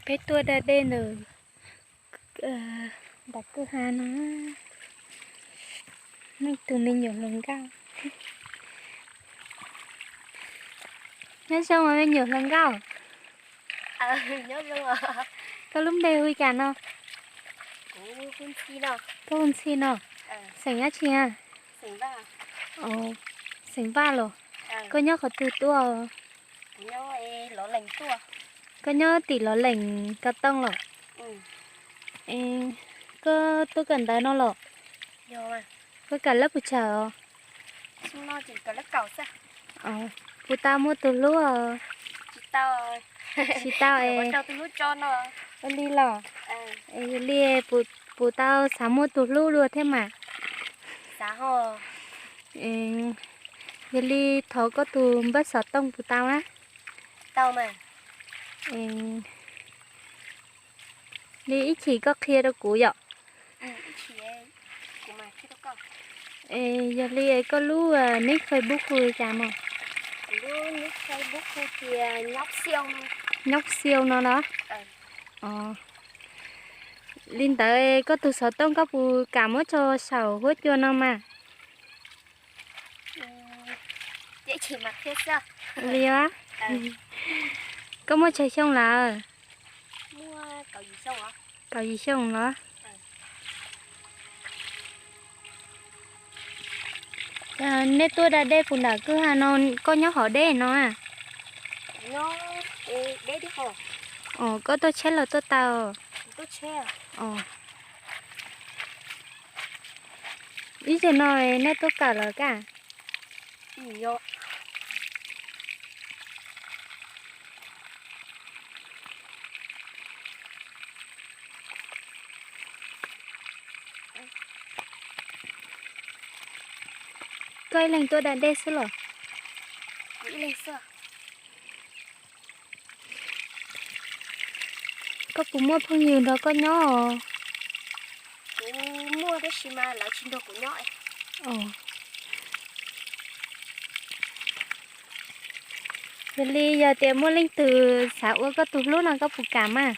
Peb tuaj da dej ntawm nram kwj ha no. Muaj ib tug me nyuam hluas nkauj. Nyob zoo os me nyuam hluas nkauj. Koj lub npe hu li cas no? Koj hu Ntxhi no. Xeem dab tsi na? Xeem Vaj los. Koj nyob qhov twg tuaj? Koj nyob tim Lov Leem Kav Tooj los? Koj tuaj kawm ntawv no los? Koj kawm lab puas tsawg os? Puas tau muaj tus hlub? Tsis tau es. Ua li los? Yog li puas tau xav muaj tus hlub dua thiab mas? Yog li thov koj tus npawb xov tooj puas tau na? Li ib chim koj qhia rau kuv yom. Yog li koj lub nick Facebook hu li cas mog? Nyob Xiau no los? Li ntawd koj tus xov tooj koj puas kam muab tso saum huab cua no mas? Li, koj muaj tsawg xyoo lawm? Kaum yim xyoo los? Nej tuaj da dej puas nram kwj ha no, koj nyob hauv dej no? Koj tuaj tsheb los tuaj taw? Ib zaug no nej tuaj kawm los kaj? Koj ib leeg tuaj da dej xwb los? Koj puas muaj phooj ywg nrog koj nyob os? Kuv muaj tab sis mas lawv tsis nrog kuv nyob. Yog li yog tias muaj leej twg xav ua koj tus hlub no koj puas kam mas?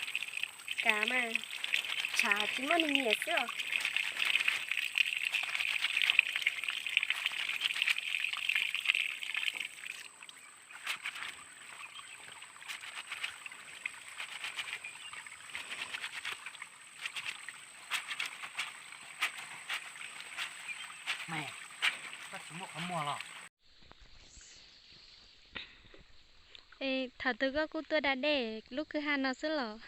Kam mas, tshav tsis muaj nws nyiam xwb os. Thaum twg koj kuj tuaj da dej lub kwj ha no xwb los?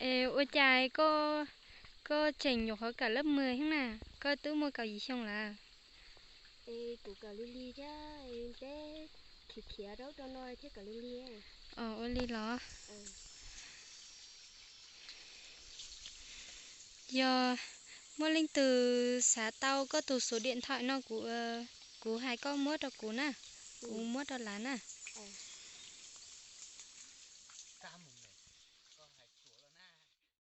Es ua cas koj tseem nyuam qhuav kawm lab mười thiab na, koj twb muaj kaum yim xyoo lawm? Kuv kawm lig lig thiab, peb khiav khiav rau rau no thiab kawm lig lig. Ua li los? Yog muaj leej twg xav tau koj tus số điện thoại no kuv, kuv hais koj muab rau kuv na, kuv muab rau lawv na.